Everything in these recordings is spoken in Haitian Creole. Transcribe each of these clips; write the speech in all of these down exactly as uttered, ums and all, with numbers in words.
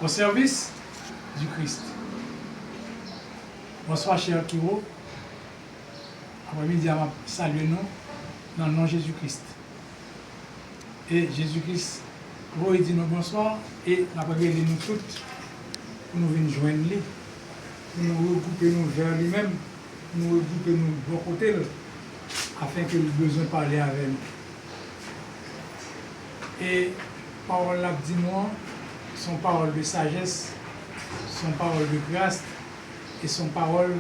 Au service du Christ. Bonsoir, chè Kiwo. Aprèmidi a, m ap salye nou nan non Jezi Kris. E Jezi Kris voye di nou bonswa e l ap rele nou tout pou nou vin jwenn li, pou nou regwoupe nou vè li menm, pou nou regwoupe nou bò kote l, afenke li bezwen pale avè nou. E pawòl l ap di nou an, se yon pawòl de sajès, se yon pawòl de gras, e se yon pawòl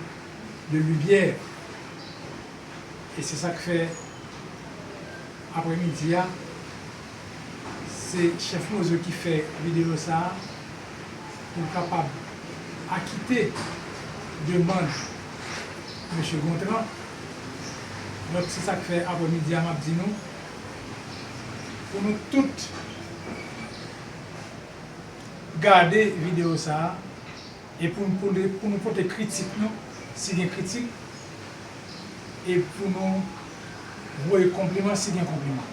de limyè. E se sa k fè, aprèmidi a, se Chèf Mozo ki fè videyo sa a, pou l kapab akite demann mesye Gontran. Donk, se sa k fè, aprèmidi a, m ap di nou, pou nou tout gade videyo sa a, e pou, pou, pou nou pote kritik nou, si gen kritik, e pou nou voye konpliman, si gen konpliman.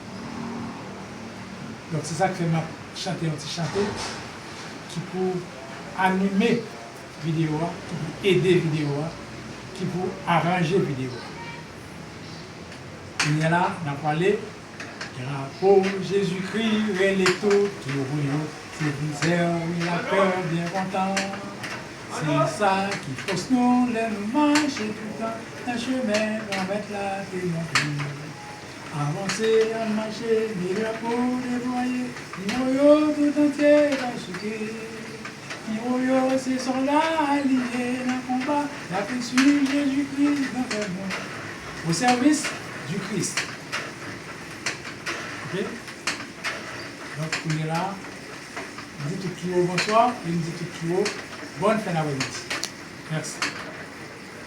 Donk, se sa k fè m ap chante yon ti chante ki pou anime videyo a, ki pou ede videyo a, ki pou aranje videyo a. Kounye a la, n ap prale. Drapo Jezikri rele tout kiwo yo, se vizè wi lakè byen kontan. Se sa ki fòs nou lè nou mache toutan nan chemen Granmèt la te montre. Avanse, ann mache, de drapo deplwaye, kiwo yo tout antye ka souke. Kiwo yo se sòlda aliye nan konba, y ap swiv Jezikri nan fè mwen. Au service du Christ. Ok? Donk, kounye a la, m di tout kiwo bonswa, e m di tout kiwo bòn fen daprèmidi. Mèsi.